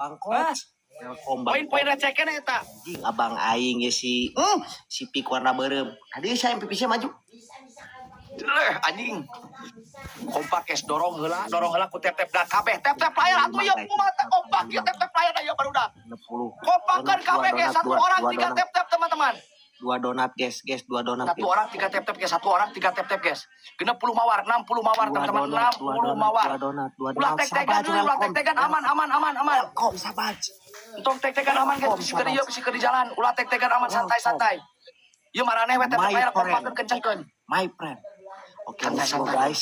Bang Hah? Coach. Welcome, Bang Poin-poin Coach. receh keneh eta. Anjing, abang aing ya si pik warna beureum. Tadi saya MVP nya maju. Eh, anjing. Kompak guys, dorong heula ku tap-tap dah kabeh. Tap-tap layar atuh ieu kumaha teh kompak ieu tap-tap layar aya barudak. 60. Kompakan Donat, kabeh dua guys, donat, satu dua, orang dua tiga donat. tap-tap teman-teman. Dua donat guys, guys, dua donat Satu guys. orang tiga tap-tap guys, satu orang tiga tap-tap guys. 60 mawar, 60 mawar Dua teman-teman, donat, dua 60 donat, mawar. dua donat, dua Ulah donat. tek-tegan Sabar, euy, ulah welcome. tek-tegan aman aman aman aman. Welcome, sabar. Entong tek-tegan aman guys, Welcome, bisi keur sabar. ieu bisi keur di jalan. Ulah tek-tegan aman santai-santai. Ieu maraneh we tap-tap My layar friend. kompakeun kencengkeun. My friend. Oke, Santai, let's go santai. guys.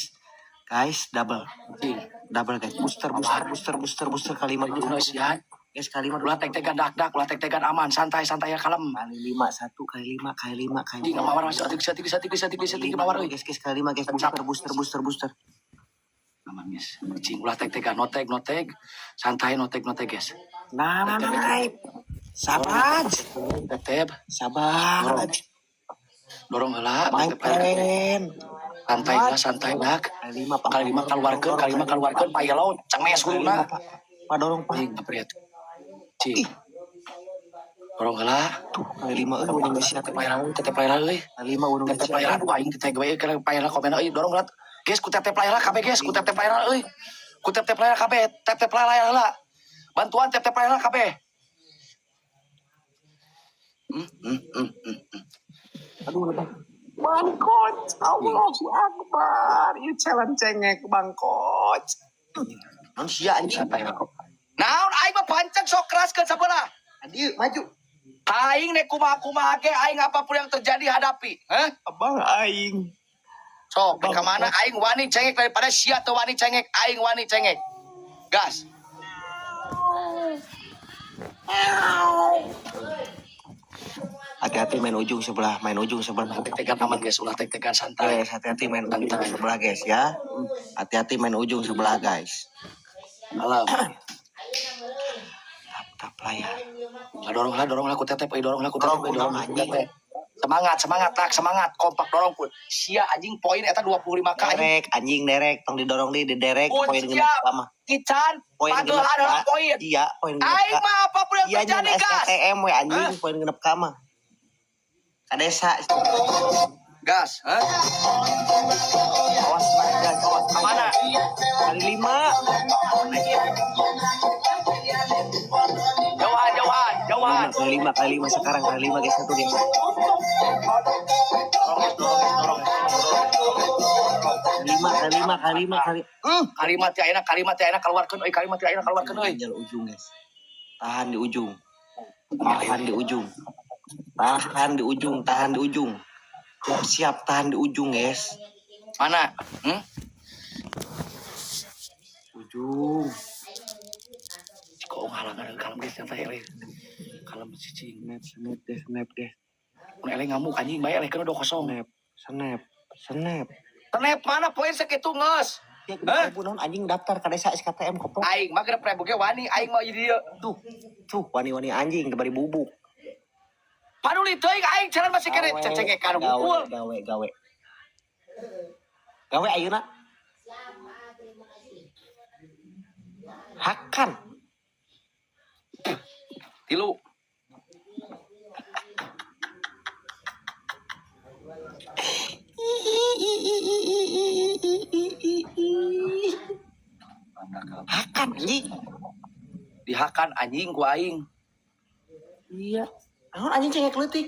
Guys, double. Anjing. Double guys. Booster, booster, booster, booster, booster kali lima. Aduh, sian. Guys, kali lima. Ulah tek-tegan dak-dak, ulah tek-tegan aman, santai-santai ya kalem. Kali lima, satu kali lima, kali lima, kali Anjing lima. mawar masih saeutik saeutik saeutik saeutik saeutik mawar euy. Guys, guys, kali lima guys. Booster, booster, booster, booster. Aman guys. Cing ulah tek-tegan no tag no tag. Santai no tag no tag guys. Nah, nah, nah. Sabar. Tap tap. Sabar. Dorong. Dorong heula My tap tap layar. friend. Santai lah santai dak. Kali lima, Pak. Kali lima keluarkeun, kali lima keluarkeun payelo cenges Kali lima, huluna. Pak. Pak, dorong, Pak. Anjing ngapret. Cing. Dorong heula. Tuh, kali lima, euy, udah geus Tap layar euy, tap layar euy. Kali lima, udah Tap tap layar aduh aing teh we ke payelo komen euy dorong heula. Guys ku tap tap layar kabeh guys, ku tap tap layar euy. Ku tap tap layar kabeh, tap tap layar heula. Bantuan tap tap layar kabeh. Aduh, lebah. Bang Coach, Allahu Akbar. Ieu challenge cengek Bang Coach. Non sia anjing. Santai lah. Naon aing mah pancen sok keraskeun sabelah. Adi maju. Aing nek kumaha-kumaha ge aing apapun yang terjadi hadapi. Hah? Abang aing. Sok rek ka mana aing wani cengek daripada sia teu wani cengek, aing wani cengek. Gas. Hati-hati main ujung sebelah, main ujung sebelah. Tek-tekan aman guys, ulah tek-tekan santai. Guys, hati-hati main ujung sebelah guys ya. Hati-hati main ujung sebelah guys. Alam. Tap tap layar. Lah dorong lah, dorong lah ku tetep, euy dorong lah ku tetep, Dorong, euy dorong dorong, ku tetep. Semangat, semangat tak, semangat, kompak dorong pun. Sia anjing poin eta 25K anjing. Derek, anjing derek, tong didorong di derek, Pun poin genep siap. lama. Ican, Poin pagel genep adalah K. poin. Iya, poin genep Aing K. mah apapun yang Iya terjadi nyen gas. SKTM we anjing, Hah? poin genep K mah. Kadesa. Gas, hah? Awas guys, awas Mana? Kali lima. Jauhan, jauhan, jauhan. Kali lima, kali lima sekarang, kali lima guys, satu guys. Dorong guys, dorong guys, dorong. Kali lima, kali lima, kali lima, kali. Kalimat ya enak, kalimat ya enak keluarkeun euy, kalimat ya enak keluarkeun euy. Tinggal ujung guys. Tahan di ujung. Tahan di ujung. Tahan di ujung, tahan di ujung. Siap, siap tahan di ujung guys. Mana? Hmm? Ujung. Kok halangan kalem guys santai eleh. Kalem cicing. Snap, snap deh, snap deh. Mun eleh ngamuk anjing bae eleh kana 2-0. Snap, snap, snap. Tenep mana poin segitu ngeus. Ya, Hah? ribu naon anjing daftar ka desa SKTM koplok. Aing mah 60.000 ge wani, aing mah jadi dieu. Tuh, tuh wani-wani anjing teu bari bubuk. Paduli teuing aing jalan masih kene cecengekan gawe, hungkul. gawe, gawe. Gawe ayeuna. Hakan. Tilu. Hakan anjing. Dihakan anjing ku aing. Iya. Naon anjing cengek leutik.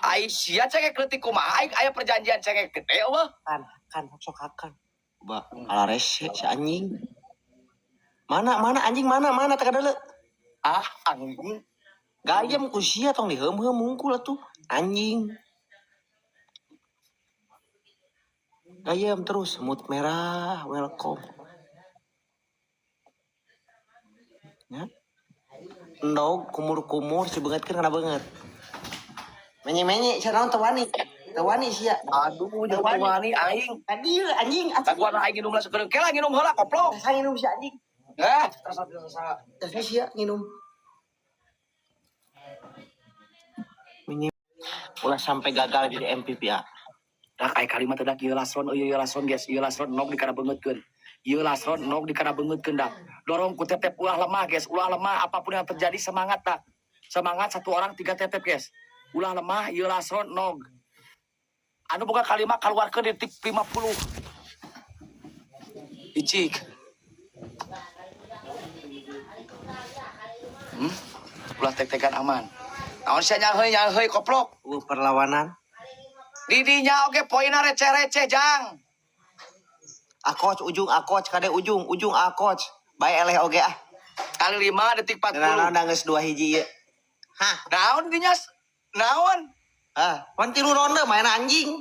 Aing sia cengek leutik kumaha aing aya perjanjian cengek gede eueuh. Hakan, hakan, sok hakan. Coba ala rese si anjing. Mana mana anjing mana mana teu kadeuleu. Ah anjing. Gayem ku sia tong diheum-heum mungkul atuh anjing. Gayem terus semut merah welcome. Ya. Endog kumur-kumur si beungeutkeun kana beungeut. Menye-menye sia naon teu wani. Teu wani sia. Aduh, jeung teu wani aing. Tadi anjing atuh. Kaguan aing nginum lah sekedeung. Kela nginum heula koplok. Saya nginum si anjing. Eh, terasa terasa. Terus sia nginum. Menye ulah sampai gagal jadi MVP ya. Dak aya kalimat teh dak ieu lasron euy ieu lasron guys, ieu lasron nog di kana beungeutkeun. Ieu last round nog di kana beungeutkeun dah. Dorong ku tap-tap, ulah lemah, guys, ulah lemah, apapun yang terjadi semangat tak. Semangat, satu orang tiga tap-tap, guys. Ulah lemah, ieu last round nog. Anu boga kalima keluarkeun di detik 50. Icik. Ulah tek-tekan, aman. Naon sia nyaheui nyaheui, koplok. Perlawanan. Didinya oge poinna receh-receh, jang. Akoc ujung, akoc kade ujung, ujung akoc. Bae eleh oge ah. Kali 5 detik Nah, 40. nah, geus dua hiji ieu. Hah? Naon dinya? Naon? Ah, pan tilu ronde main anjing.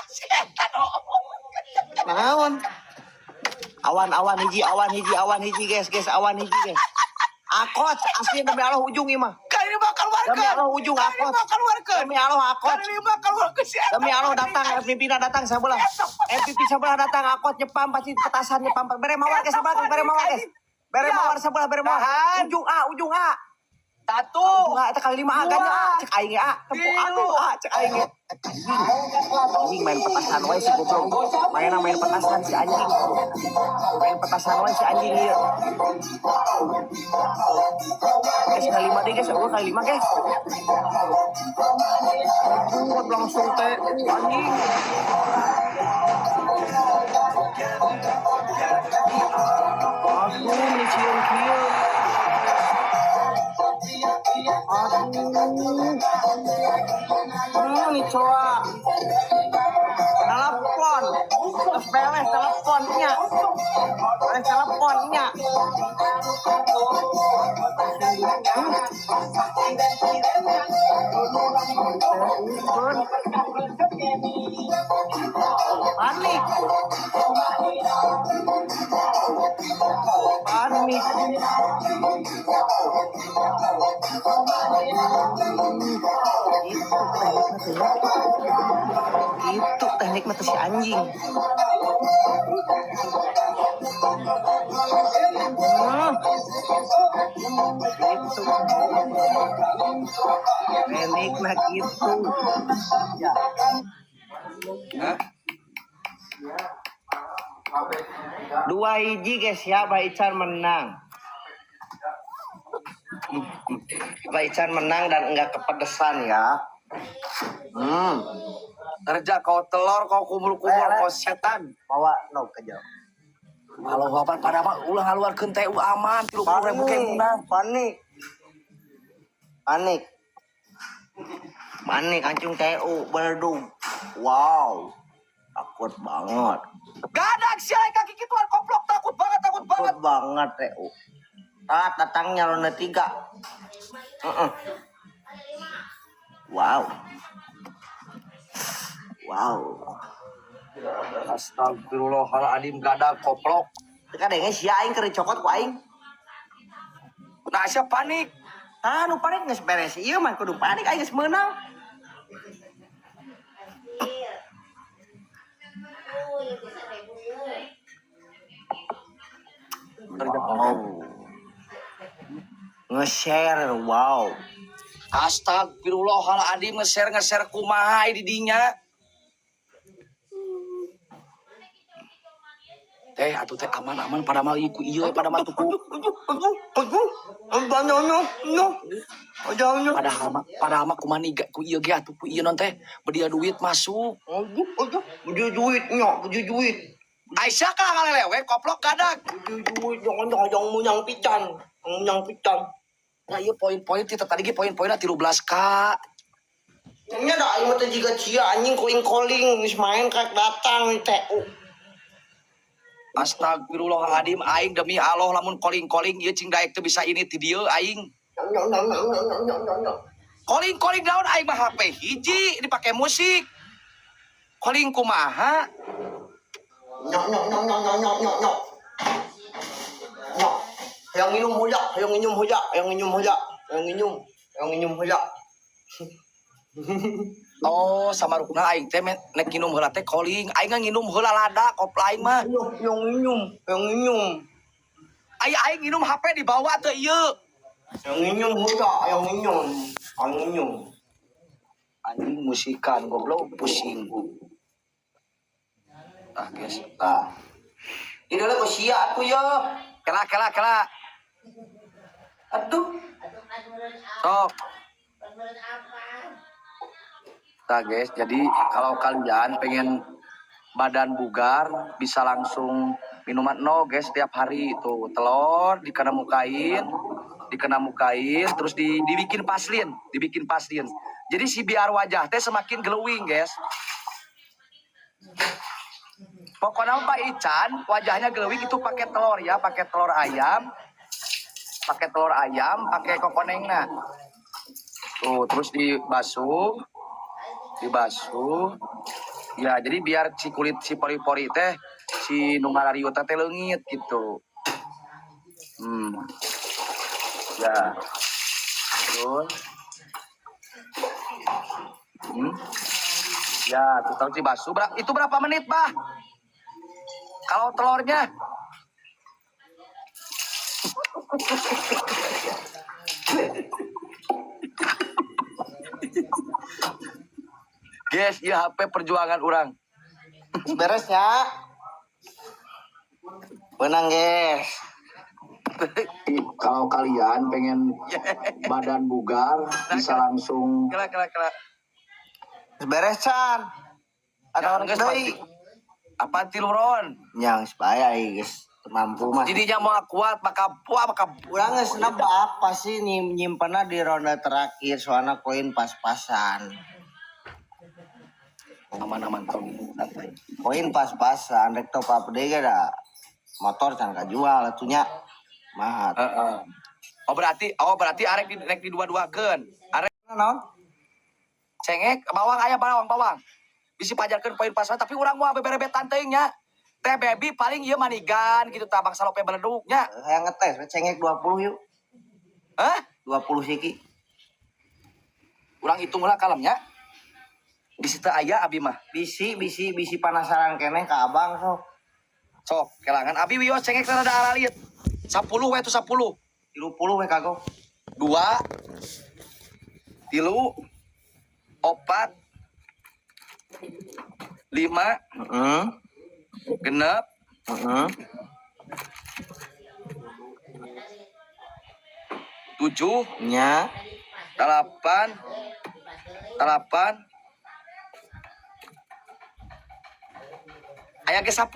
Si eta oh. Naon? Awan, awan hiji, awan hiji, awan hiji, guys, guys, awan hiji, guys. Akoc asli, demi Allah ujung ieu mah. Kali lima keluarkeun. Demi Allah ujung Kali akot. lima keluarkeun. Demi Allah akot. Kali lima keluarkeun si eta. Demi Allah datang MVP na datang sebelah. MVP sebelah datang, akot nyepam pasti petasan nyepam. Bere mawar, guys, sebelah, bere mawar, guys. Bere mawar sebelah, bere mawar. Tahan. Ujung A, ujung A. Satu. Ujung A eta kali lima A ganya A, cek aing ge A. Tempo atuh A, cek aing ge. Anjing main petasan wae si goblok. Mainna main petasan si anjing. Main petasan wae si anjing ieu. Guys, kali lima deh, guys, eueuh kali lima, guys. Aduh, langsung teh anjing. Aduh, ini sieun kieu. Aduh. Nih coba. Telepon. Terus beres teleponnya. Beres teleponnya. Panik. Panik. Itu teknik mata si anjing. Itu teknik mah gitu. Ya. Hah? 2-1, guys, ya, Pak Ican menang. Pak Ican menang dan enggak kepedesan ya. Kerja kau telur, kau kumur-kumur, kau setan. Bawa no ke jauh. Kalau bapak pada apa ulah ngaluarkeun TU aman 30.000 ke menang. Panik. Panik. Panik ancung TU berdum. Wow. Takut banget. Gadak sia kaki kituan koplok, takut banget, takut banget. Takut banget TU. Telat datangnya ronde 3. Wow. Wow. Astagfirullahaladzim, gadak koplok. Teka denge sia aing keur dicokot ku aing. Nah, sia panik. Ah, nu panik geus beres ieu mah kudu panik aing geus meunang. Wow. Nge-share, wow. Astagfirullahaladzim, nge-share kumaha di dinya. Teh atuh teh aman-aman pada mah ieu ku ieu pada mah tuh ku. Padahal mah kumaha niga ku ieu ge atuh ku ieu non teh bedia duit masuk. Bedia duit nya, bedia duit. Aisyah kalah ngalelewe koplok gadak. Bedia duit jangan jangan jangan menyang pican, menyang pican. Nah ieu poin-poin ti tadi ge poin-poinna 13K. Nya da aing mah teh jiga cia anjing koling-koling geus main kayak datang TU. Astagfirullahaladzim, aing demi Allah lamun koling-koling ieu cing daek teu bisa ini ti dieu aing. Koling-koling daun aing mah HP hiji dipake musik. Koling kumaha? Nyok nyok nyok nyok nyok nyok nyok nyok. Nyok. Yang minum hoja, yang minum hoja, yang minum hoja, yang minum, yang minum hoja. Oh, sama rukuna aing teh nek nginum heula teh koling. Aing nginum heula lada kopla aing mah. Yang minum, yang minum. Aya aing nginum HP dibawa teh ieu. Yang minum hoja, yang minum, yang minum. Anjing musikan goblok pusing. Ah, guys. Ah. Ini lah kok sia atuh ya. Kela kela kela. Aduh. Sok. Nah guys, jadi kalau kalian pengen badan bugar bisa langsung minuman no guys tiap hari itu telur dikena mukain, dikena mukain terus dibikin paslin, dibikin paslin. Jadi si biar wajah teh semakin glowing guys. Pokoknya Pak Ican wajahnya glowing itu pakai telur ya, pakai telur ayam, pakai telur ayam, pakai kokonengna. Tuh, terus dibasuh, dibasuh. Ya, jadi biar si kulit si pori-pori teh si nu ngarariut teh leungit gitu. Ya. Terus. Ya, tuh terus dibasuh. Itu berapa menit, Bah? Kalau telurnya? Guys, ya HP perjuangan orang. Beres ya. Menang guys. Kalau kalian pengen badan bugar, bisa langsung. Kela, kela, kela. Beres Chan. Atau Ya, geus, deui. Apa tiluron? Yang supaya guys mampu mah. Jadinya mau kuat maka buah maka Urang geus nebak pasti nyimpenna di ronde terakhir soalnya koin pas-pasan. Aman-aman tong santai. Koin pas-pasan rek top up deui ge da motor can kajual atunya. Mahat. Heeh. Oh berarti arek di rek di dua-duakeun. Arek Naon? Cengek bawang aya bawang bawang. Bisi pajarkeun poin pas tapi urang moal beberebetan teuing nya. Teh baby paling ieu manigan gitu tah bangsa lope beleduk nya. Hayang ngetes we cengek 20 yuk. Hah? 20 siki. Urang hitung lah kalemnya. Bisi teu aya abi mah. Bisi bisi bisi penasaran keneh ka abang sok. Sok, kelangan abi wios cengek rada aralit. 10 we tuh 10. 30 we kagok. 2 3 4 5 Heeh. 6 Heeh. 7 Nya. 8 8 aya ge 10.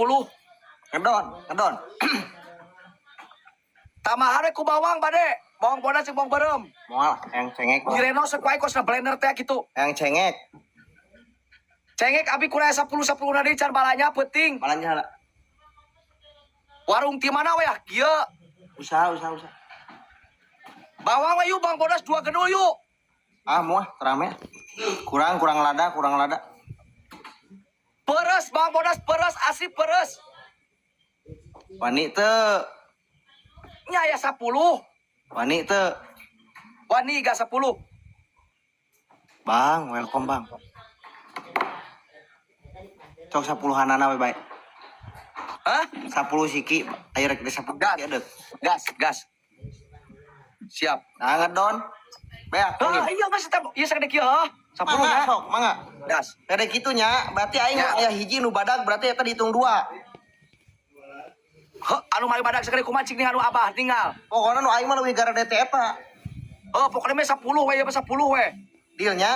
Ngedon, ngedon. Tambahan we ku bawang bade, bawang bodas jeung bawang beureum. Moal yang cengek. Direno sok wae kos blender teh gitu. Yang cengek. Cengek abi kurang 10 10 na deui can balanya peuting. Balanja lah. Warung ti mana we ah? Kieu. Usaha, usaha, usaha. Bawang we yuk, bawang bodas 2 gedul yuk. Ah, muah, terame. Kurang, kurang lada, kurang lada. Peres bawang bodas peres asli peres. Wani teu, Nya aya 10. Wani teu. Wani ga 10. Bang, welcome bang. Cok 10-anana we bae. Hah? 10 siki, ayo rek di 10 Gas. siki deuk. Gas, gas. Siap. Nah, ngedon. Beak, Ah, iya geus eta ieu sagede kieu heuh. 10 mangga nya. sok, mangga. Gas. Gede kitu nya, berarti aing Ya. aya hiji nu badag berarti eta dihitung 2. Heuh, anu mari badag sagede kumaha cing anu abah tinggal. Pokoknya nu aing mah leuwih gara DT eta. Oh, pokoknya mah 10 we, ya 10 we. Dealnya.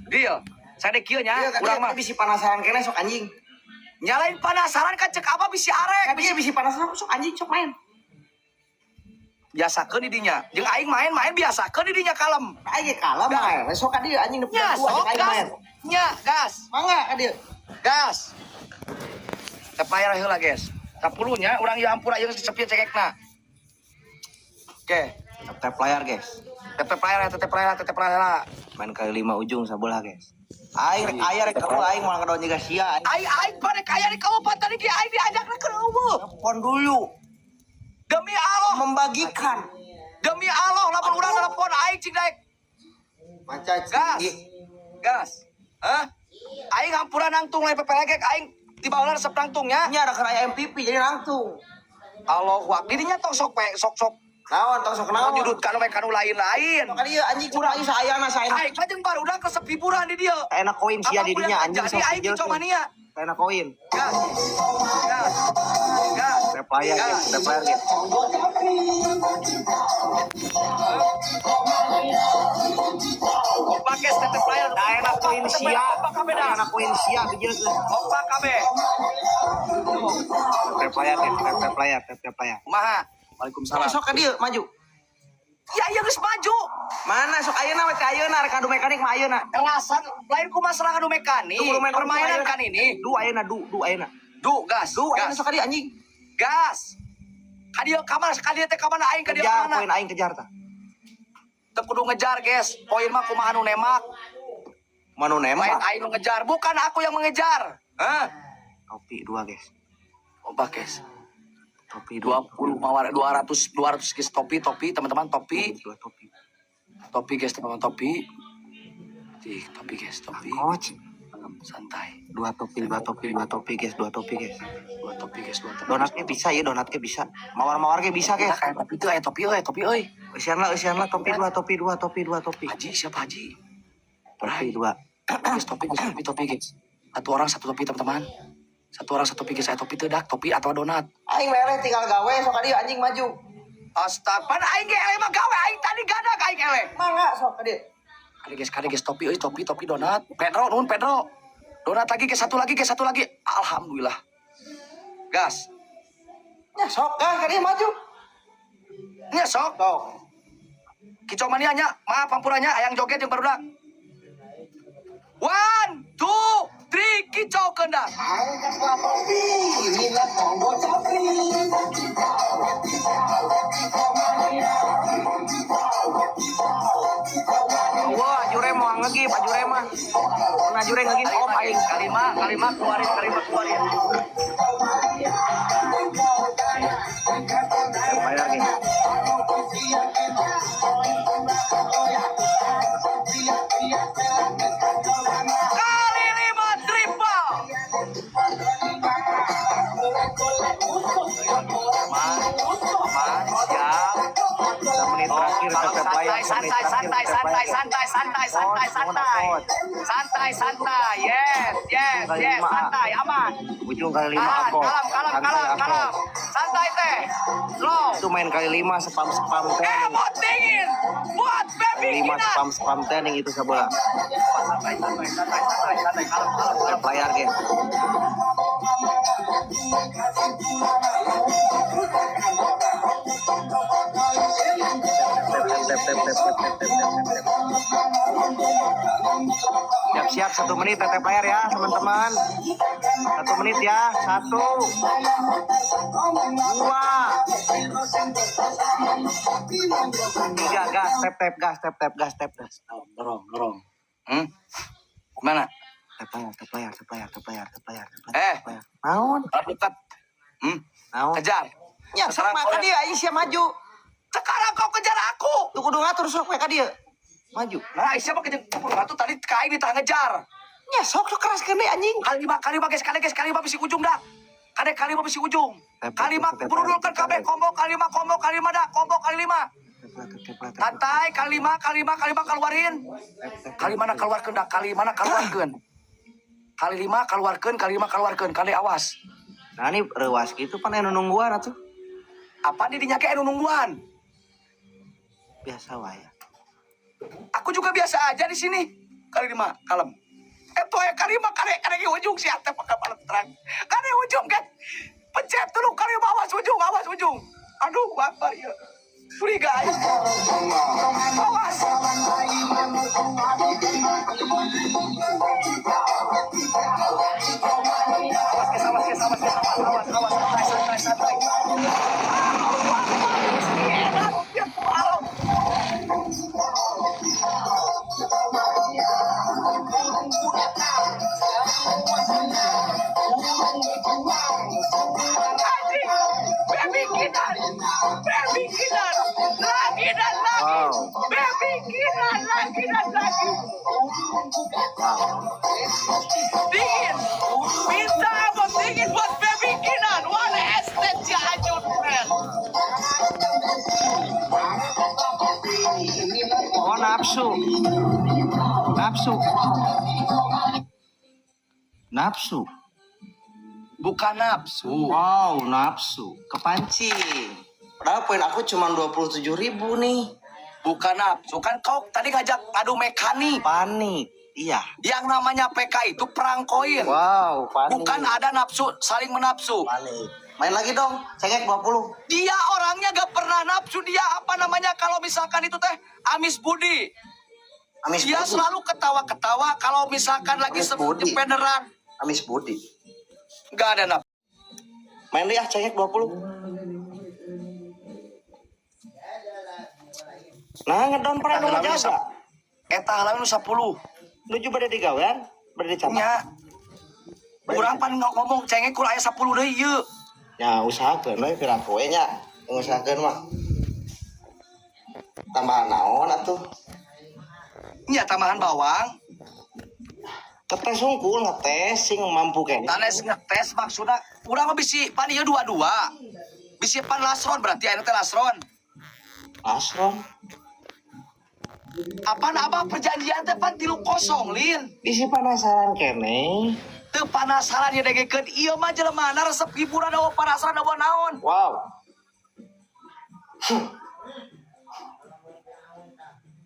Deal. Sagede kieu nya, Iya, urang mah. bisi penasaran keneh sok anjing. Nyalain penasaran kan cek apa bisi arek. Kan bisi penasaran sok anjing sok main. Biasakeun di dinya. Jeung aing main-main biasakeun di dinya kalem. Aing ge kalem mah. Sok ka dieu anjing nepi Nya, dua sok jeung aing gas. main. Nya, gas. Mangga ka dieu. Gas. Tepayar heula, guys. 10 nya urang ieu ampura ieu sepi cekekna. Oke, Tap layar, guys. Tetep layar, tetep layar, tetep layar. Main kali 5 ujung sabelah, guys. Aing rek aya rek kamu aing moal ngedon juga sia. Aing aing pada kaya di kabupaten tadi ki aing diajakna ke eueuh. Telepon dulu. Demi Allah, Membagikan. Demi Allah lamun urang telepon aing cing daek. Maca Gas. Gas. Hah? Aing hampura nangtung lain pepelegek aing di bawah resep nangtungnya. Ini ada keraya MVP jadi nangtung. Allahu akbar. Didinya tong sok pe sok sok Naon tong sok naon. nyudutkan we kanu lain-lain. Sok dieu anjing kurang ieu saayana saena. Aing mah jeung barudak resep hiburan di dieu. Enak koin sia di Apapun dinya yang anjing terjadi sok aing hijau. mania. Enak koin. Gas. Gas. Gas. Tap layar, guys. Tap layar, guys. Kompak guys, tetep layar. Dah enak koin sia. Kompak kabeh dah. Enak koin sia bijil. Kompak kabeh. Tap layar, guys. Tap tap layar, tap tap layar. Kumaha? Waalaikumsalam. Sok ka dieu maju. Ya iya geus maju. Mana sok ayeuna we teh ayeuna rek adu mekanik mah ayeuna. Kerasan lain ku masalah adu mekanik. Tuh, kudu main Permainan ayeuna. kan ini. Du ayeuna du du ayeuna. Du gas, Du ayeuna gas. sok ka dieu anjing. Gas. Ka dieu ka mana? Ka dieu teh ka mana aing ka dieu Kejar ka mana? poin aing kejar tah. Teu kudu ngejar, guys. Poin mah kumaha nu nemak. Manu Lain nembak. aing nu ngejar, bukan aku yang mengejar. Hah? Topi dua guys. Kompak, guys. Topi dua. 20 mawar 200 200 guys, topi topi teman-teman, topi Dua topi. topi guys, teman-teman, topi. Di topi guys, topi. Coach. Santai. Dua topi, dua topi, dua topi guys, dua topi guys. Dua topi guys, dua topi. Donatnya bisa ya, donatnya bisa. Mawar-mawar ge bisa guys. Kayak topi tuh, aya topi euy, topi euy. Eusian lah, eusian lah, topi dua, topi dua, topi dua, topi. Haji siapa Haji? Topi dua. Guys, topi guys, topi topi guys. Satu orang satu topi teman-teman. Satu orang satu topi guys, saya topi teu dak, topi atau donat. Aing meleh tinggal gawe sok ka dieu anjing maju. Astaga, pan aing ge eleh mah gawe aing tadi gadak aing eleh. Mangga sok ka dieu. Kade guys, kade guys, topi euy, topi topi donat. Pedro, nuhun Pedro. Donat lagi guys, satu lagi guys, satu lagi. Alhamdulillah. Gas. Ya sok ah ka dieu maju. Nya sok. Sok. Kicau mania nya, maaf pampurannya ayang joget yang barudak. 1, 2, 3, kicau kendang. Wah, jure mau ngegip, ajure mah. Mun ajure ngegip om aing. Kalima, kalima keluarin, kalima keluarin. Bayar nih. Kali lima triple. Aman, aman, siap. Menit terakhir Kalau tetap santai, bayar. santai, santai, santai, santai, santai, santai, santai, santai, santai, yes, yes, yes, santai, aman. Ujung kali lima Tahan, aku. kalem, kalem, kalem, kalem. Santai teh, slow. Itu main kali lima spam spam teh. Emot dingin buat baby Lima Kinan. spam spam teh nih itu sebelah. Santai, santai, santai, santai, santai, kalem, kalem, kalem. Bayar ge. Tap tap tap tap tap tap tap tap tap. Siap-siap 1 menit tetap layar ya teman-teman. 1 menit ya. 1, 2, 3, gas, tap tap gas, tap tap gas, tap gas. Dorong, dorong. Hmm? Mana? Tap layar, tap layar, tap layar, tap layar, tap layar, tap layar. Eh. Tap layar. Naon? Dekat. Hmm? Naon? Kejar. Ya, sok Sekarang maka kau- dia aing sia maju. Sekarang kau kejar aku. Tuh kudu ngatur sok we ka dieu. Maju. Nah, siapa kejar batu tadi kain ditah ngejar. Ya sok sok keras kene anjing. Kali lima guys, kali guys, kali lima bisi ujung dah. Kade kali lima bisi ujung. Kali lima berudulkan kabeh combo kali lima combo kali lima dah, combo kali lima. Santai kali lima, kali lima, kali lima keluarin. Kali mana keluarkan dah, kali mana keluarkan. Kali lima keluarkan, kali lima keluarkan, kali awas. Nah ini reuas gitu pan anu nungguan atuh. Apa di dinya ke anu nungguan? Biasa wae. Aku juga biasa aja di sini. Kali lima, kalem. Tuh ya kali lima, kali kali ujung sih atep pakai terang. Kali ujung kan. Pencet dulu kali lima, awas ujung, awas ujung. Aduh, bapak ya. Curiga aja. Awas. Awas, guys, awas, guys, awas, guys, awas, awas, awas, santai, santai, santai. Anjing, baby Kinan, baby Kinan, lagi dan lagi, Wow. baby Kinan, lagi dan lagi. Wow. Dingin, minta emot dingin buat baby Kinan, one ST Cianjur, friend. Oh nafsu. Nafsu. Nafsu. Bukan nafsu. Wow, nafsu. Kepancing. Padahal poin aku cuma 27.000 nih. Bukan nafsu. Kan kau tadi ngajak adu mekanik. Panik. Iya. Yang namanya PK itu perang koin. Wow, panik. Bukan ada nafsu, saling menafsu. Panik. Main lagi dong, cengek 20. Dia orangnya gak pernah nafsu. Dia apa namanya kalau misalkan itu teh Amis Budi. Amis Dia Budi. selalu ketawa-ketawa kalau misalkan lagi Amis Budi. beneran. Amis Budi. Gak ada nafsu. Main deh ya, cengek 20. Nah, ngedown pernah Eta nu jaga. Eta halaman 10. Nuju bade digawean, bade dicatat. Nya. Urang pan ngomong cengek kurang aya 10 deui ieu. Ya, usahakeun we piraku we nya. Ngusahakeun mah. Tambahan naon atuh? Nya tambahan bawang. Ngetes hungkul, ngetes sing mampu kene. Tanes ngetes maksudna urang mah bisi pan ieu dua-dua. Bisi pan lasron berarti ayeuna teh lasron. Asron. Apaan abah perjanjian teh pan 3-0 lin. Bisi penasaran kene. Teu panasaran ya dengekeun ieu mah jelemana resep hiburan eueuh panasaran eueuh naon. Wow.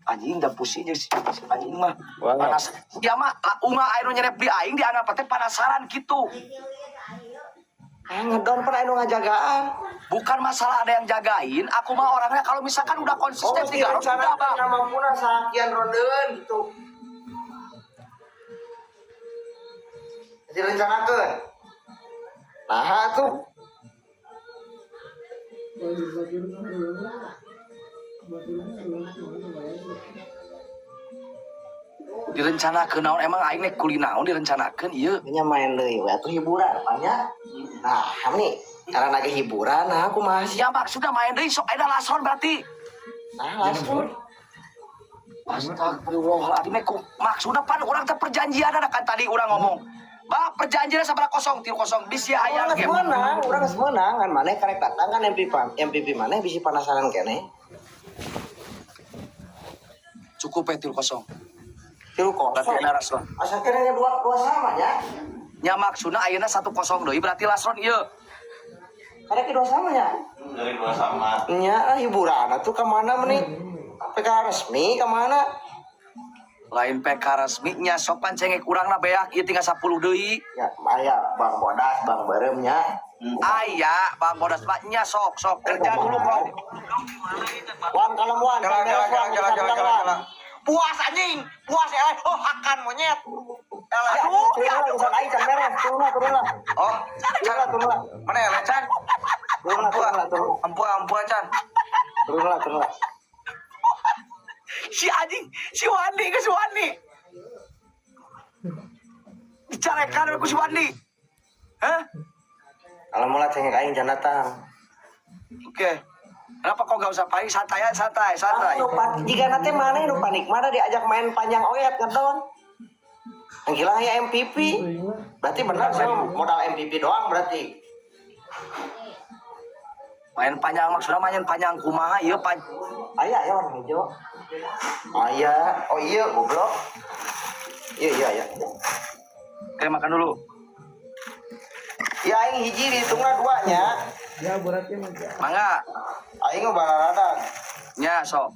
Anjing dah pusing jeung si anjing mah. Wow. Panas. Dia mah unga aya nu nyerep di aing dianggap teh panasaran gitu. Ah, ngedown pernah anu ngajagaan. Bukan masalah ada yang jagain, aku mah orangnya kalau misalkan udah konsisten Oh, tiga ronde udah bang. mampuna sakian rondeun gitu. Direncanakeun. Nah, tuh. Direncanakeun naon emang aing nek kuli naon direncanakeun ieu. Nya main deui we atuh hiburan banyak. Nah, kami karena lagi hiburan, nah aku masih. Ya maksudnya main deui sok aya lason berarti. Nah, langsung. Astagfirullahaladzim maksudnya pan urang teh perjanjian ada kan tadi urang ngomong. Bah perjanjian sabaraha kosong 3-0 bisi aya Urang geus ge. meunang, urang geus meunang kan maneh karek datang kan MVP MVP maneh bisi penasaran kene. Cukup ya 3-0. Tilu Berarti kosong. ada lasron. Asa kene dua dua sama nya. Nya maksudna ayeuna 1-0 deui berarti lasron ieu. Karek dua sama nya. Dari dua sama. Nya hiburan atuh ka mana meni? PK resmi ka mana? Lain PK resmi nya sok pan cengek urangna beak ieu tinggal 10 deui. Ya, aya Bang Bodas, Bang Berem nya. Aya, Bang Bodas mah nya sok sok kerja dulu kok. Wan kalem wan, Kala, kalem kala, wan, kala, bisa kala, menang, kala, Wan. kala. Puas anjing, puas ya. Oh, hakan monyet. Aduh, Turun lah, aduh. urusan aing can beres, turun lah, turun lah. Oh, Turun lah, turun lah. mana ya, Chan? Turun lah, turun lah, turun. Ampua, ampua, Chan. Turun lah, turun lah. Si anjing, si Wandi ke si Wandi. Dicarekan ku si Wandi. Hah? Kalau mulai cengek aing can datang. Oke. Kenapa kok gak usah panik? Santai aja, santai, santai. Ah, jika nanti mana nu panik, mana diajak main panjang oyat ngedon. Yang gila ya MVP. Berarti benar saya modal MVP doang berarti. Main panjang maksudnya main panjang kumaha ieu pan. Aya ya warna hijau. Aya, oh iya goblok. Iya iya iya. Oke, makan dulu. Ya aing hiji dihitungna duanya. Ya beratnya mah. Mangga. Aing mah balaradan. Nya sok.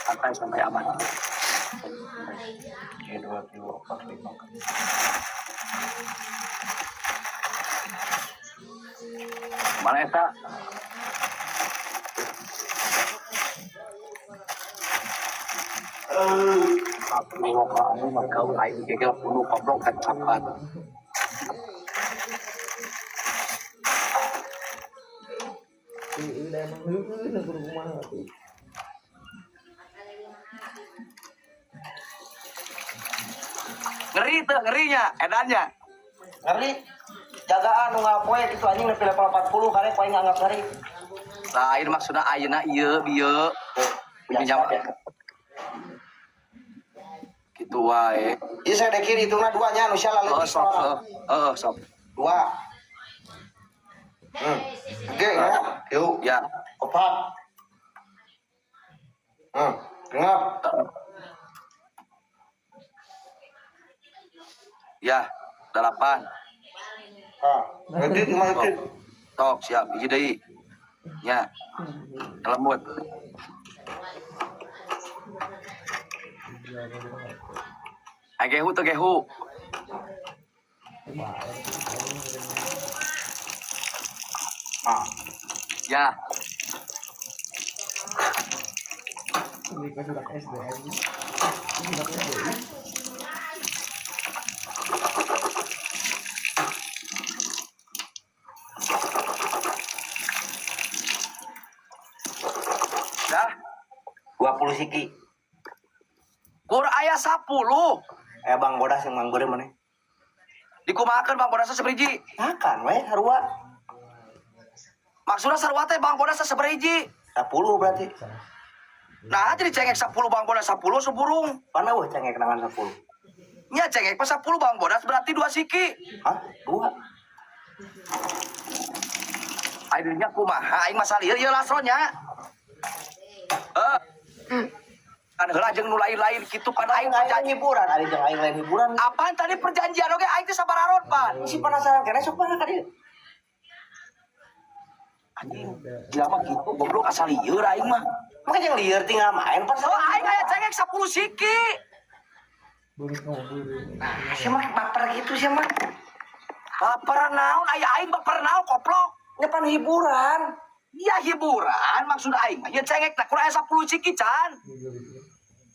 Santai santai aman. Oke, 2, 3, 4, 5. Mana eta? Aing gegel bunuh goblok kan capat. Udah emang heueuh na kudu kumaha tuh. Ngeri tuh, ngerinya, edannya. Ngeri. Jagaan nu ngapoe kitu anjing nepi level 40 karek aing anggap ngeri. Lain maksudna ayeuna ieu bieu. Biasa Pinjam. Gitu wae. Ieu saya dekir hitungna duanya nu sia Oh, sok, heeh, heeh, sok. Dua. Oke, ya. Yuk. Ya. Opat. Genap. Ya, 8. Ah, berarti lima Tok, itu. tok siap hiji deui. Ya. Lembut. Gehu teu gehu. Ah. Ya, Ini kan sudah SD anjing. Budak SD. Dah. 20 siki. Kur aya 10. Eh Bang Bodas yang Bang Bodas mana? Dikumahakeun Bang Bodas saberiji. Makan weh sarua. Maksudna sarua teh Bang Bodas saberiji. 10 berarti. Nah, jadi cengek 10 Bang Bodas 10 seburung. Mana weh cengek dengan 10? Nya cengek pas 10 Bang Bodas berarti 2 siki. Hah? Dua. Akhirnya kumaha aing masa lieur ieu lasron nya. Eh. Kan heula jeung nu lain-lain kitu pan aing Aing lain perjanjian. hiburan, ari jeung aing lain hiburan. Apaan tadi perjanjian oge aing teh sabararon pan. Masih penasaran kene sok mana ka dieu? Anjing, gila mah gitu goblok asal lieur aing mah. Maka jeung lieur tinggal main pan. Oh, aing aya cengek 10 siki. Burung kamu burung. Nah, sia mah baper gitu sia mah. Baper naon aya aing baper naon koplok. Nya pan hiburan. Iya hiburan maksud aing mah. Ya cengek nah kurang aya 10 siki can.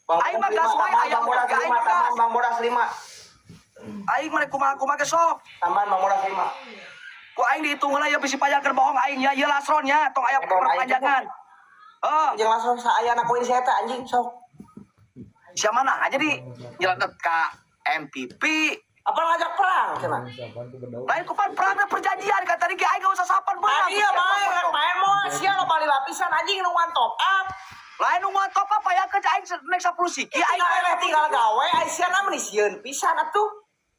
Bang Aing mah Bodas gas lima, wae, tambahan aya Bang Bodas oge, aing 5, mah tambahan gas. Bang Bodas 5. Aing mah kumaha-kumaha ge sok. Tambahan Bang Bodas 5. Ku aing dihitung heula ya bisi panjang keur bohong aing ya ieu lasron nya tong aya Ngedon aing perpanjangan. Eh, Jeung langsung saayana koin si eta anjing sok. sia mana aja di nyeletet ka MVP. Apa ngajak perang cenah? Siapa tuh bedau? Lain ku pan perang dan perjanjian kata tadi ge aing gak usah sapan beunang. Ah, iya main rek main moal sia lo bali lapisan anjing nu wan top up. Lain nu top apa ya ke aing nek 10 siki aing Tinggal eleh tinggal gawe ai sia na meni sieun pisan atuh.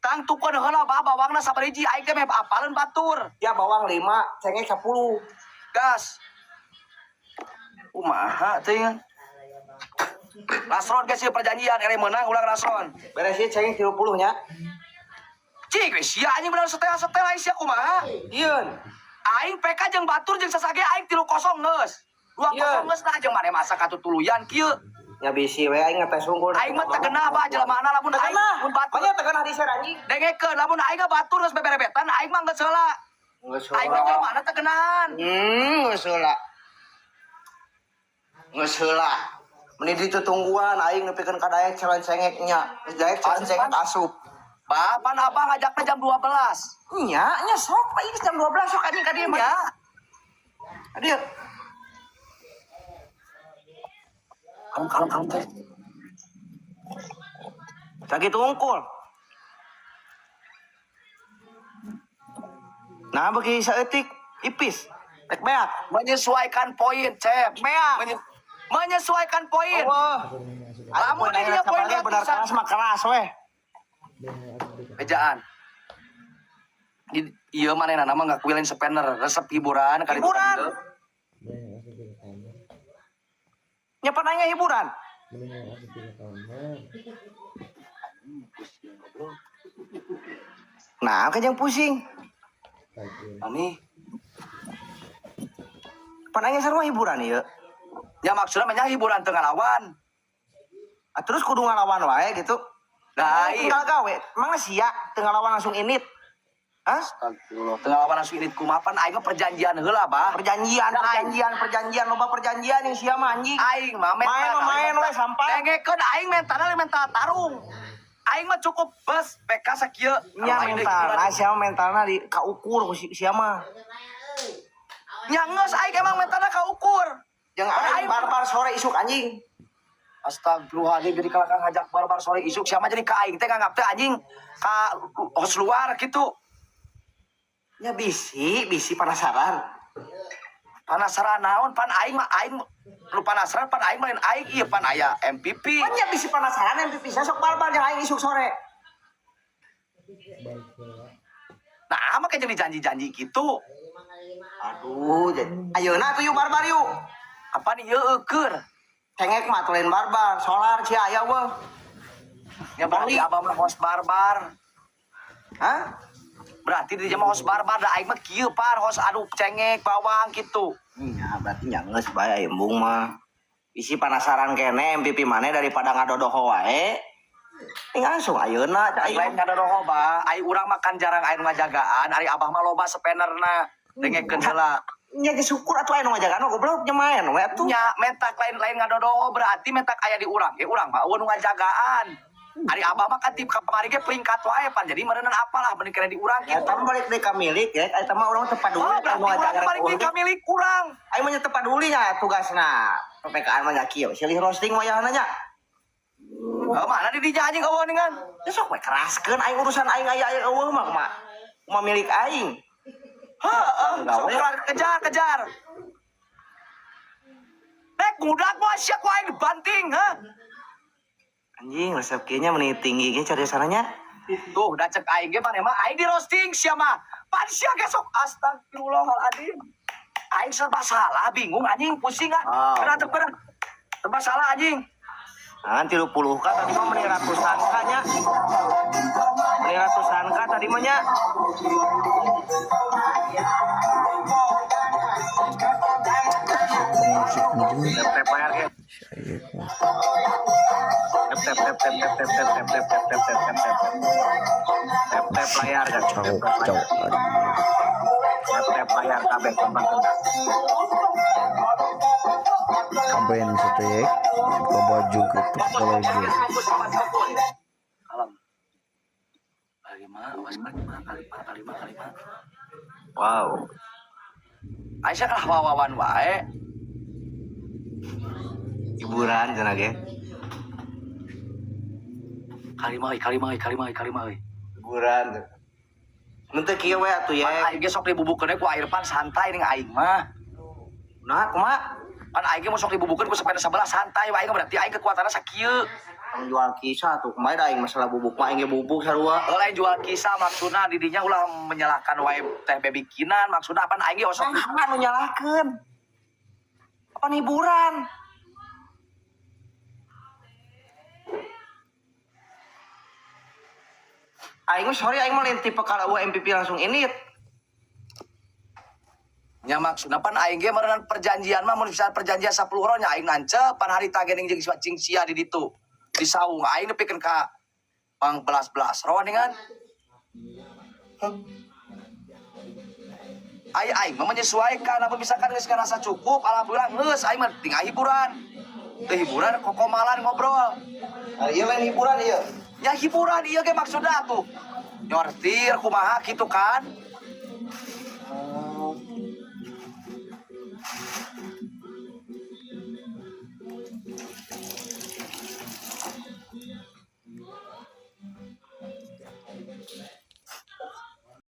Tang tukon heula bah bawangna sabariji aing teh meh apaleun batur. Ya bawang 5, cengek 10. Gas. Kumaha teh ya? Lasron geus ieu perjanjian ere meunang ulang lasron. Beres ieu cengek 30 nya. Cik we sia anjing bener setel-setel aing sia kumaha? Yeun. Aing PK jeung batur jeung sasage aing 3-0 geus. 2-0 Iya. geus nah jeung maneh masa katutuluyan kieu. Nya bisi we aing ngetes unggul. Aing mah teu genah bah jelemana lamun aing Tegenah. mun batur. Makanya tegenah di share anjing. Dengekeun lamun aing batur geus beberebetan aing mah geus heula. Geus Aing mah jelemana teu genahan. Geus heula. Geus heula. Meni ditutungguan aing nepikeun ka daek calon cengeknya. Geus daek calon cengek asup. Bah, pan abah ngajakna jam 12. Nya, nya sok aing geus jam 12 sok anjing ka dieu mah. Ya, Ka dieu. kalem kalem kalem teh. Sakitu unggul. Nah, bagi saeutik ipis. Rek beak. Menyesuaikan poin, Cep. Beak. Menyesuaikan poin. Oh. Lamun di dia poin benar ratusan. keras mah keras weh. Bejaan. Di ieu manehna mah ngakuilin spender, resep hiburan kali Hiburan. Nya pananya hiburan. Nah, kan yang pusing. Ani, Pananya sarua hiburan ieu. ya maksudnya mah nya hiburan teu ngalawan. Ah, terus kudu ngalawan wae gitu. Nah, iya. Tinggal gawe, emang sia teu ngalawan langsung init. Hah? Astagfirullah. Teu ngalawan langsung ini kumaha pan aing mah perjanjian heula, Bah. Perjanjian, Nah, aing- perjanjian, perjanjian, loba perjanjian yang sia mah anjing. Aing mah mental Main mah main we sampai. Dengekeun aing mentalna mental tarung. Aing mah cukup bus PK sakieu. Nya Kalau aing deui mental, hiburan. nah sia mah mentalna di kaukur ku sia mah. Nya geus aing emang mentalna kaukur. Jeung Pan aing barbar sore isuk anjing. Astagfirullahaladzim jadi kalau kang ngajak barbar sore isuk siapa jadi ka aing teh nganggap teh anjing ka host luar gitu. Nya bisi, bisi penasaran. Penasaran naon pan aing mah aing lu penasaran pan aing main aing ieu pan aya MVP. Pan nya bisi penasaran MVP sia sok barbar jeung aing isuk sore. Nah, mah kayak jadi janji-janji gitu. Aduh, jadi ayeuna atuh yuk barbar yuk. Apa nih ieu eueur? Cengek mah atuh lain barbar, solar sia aya weh. Ya berarti abah mah host barbar. Hah? Berarti di mah host barbar da aing mah kieu par host aduh cengek bawang gitu. Nya berarti nya geus bae embung mah. Isi penasaran kene MVP maneh daripada ngadodoho wae. Ini langsung ayeuna cak Aing lain aing. ngadodoho ba, aing urang makan jarang aing ngajagaan, ari abah mah loba spenerna. Dengekeun heula. Nya geus syukur atuh aya nu ngajagaan mah goblok nya main we atuh. Nya mentak lain-lain ngadodoho berarti mentak aya di urang ge urang mah eueuh nu ngajagaan. Ari abah mah kan tip kamari ge peringkat wae pan jadi meureunnan apalah mending kena di urang gitu. Eta mah balik deui ka milik ya, eta mah urang teu paduli Oh, anu berarti urang ngajagaan balik deui ka milik urang. Aing mah nya teu paduli nya tugasna. PPKN mah nya kieu, silih roasting wayahna nya. Heuh, mana di dinya anjing eueuh ningan. Ya sok we keraskeun aing urusan aing aya aya eueuh mah kumaha. Kumaha milik aing. Heeh, sok Gawe. kelar, kejar kejar. Nek ngudak mah sia ku aing dibanting, heh. Anjing resep kieu nya meni tinggi ge cari sananya. Tuh, da cek aing ge maneh mah aing di roasting sia mah. Pan sia ge sok astagfirullahaladzim. Aing serba salah, bingung anjing, pusing ah. Ah. Berat berat. Serba salah anjing. Nah, 30 ka tadi mah meni ratusan ka nya. Meni ratusan ka tadi mah nya. Musik anjing. Tap tap layar ge. Si Ayek mah. Tap tap tap tap tap tap tap tap tap tap tap tap tap tap. Tap tap layar kan. Tap Cowok, tap layar. cowok anjing. Tap tap layar kabeh gampang. Kabayan si Teh buka baju gitu kalau gitu. Kalem. Lima, awas lima, lima, lima, lima. Wow. Aisyah kalah wawawan wae. Hiburan cenah ge. Kalima euy, kalima euy, kalima euy, kalima euy. Hiburan. Mun teu kieu we atuh Pan ye. aing ge sok dibubukeun ku air pan santai ning aing mah. Nah, kumaha? Pan aing ge mun sok dibubukeun ku sepeda sebelah santai wae aing berarti aing kekuatanna sakieu. Tong jual kisah tuh kemarin aing masalah bubuk mah aing ge bubuk sarua. Heuh lain jual kisah maksudna di dinya ulah menyalahkan wae teh bebikinan maksudna pan aing ge osok Nah, anu nyalahkeun. Apa hiburan? Aing mah sorry aing mah lain tipe kalau MVP langsung ini. Nya maksudna pan aing ge meureunnan perjanjian mah mun bisa perjanjian 10 ron nya aing nancep pan harita ge ning jeung cing sia di ditu. Di saung aing nepikeun ka pang belas-belas ron kan. Aing aing mah menyesuaikan apa misalkan geus ngarasa cukup alhamdulillah geus aing mah tinggal hiburan. Teu hiburan kokomalan ngobrol. Nah, ieu lain hiburan ieu. Ya hiburan ieu ge maksudna tuh. Nyortir kumaha gitu kan.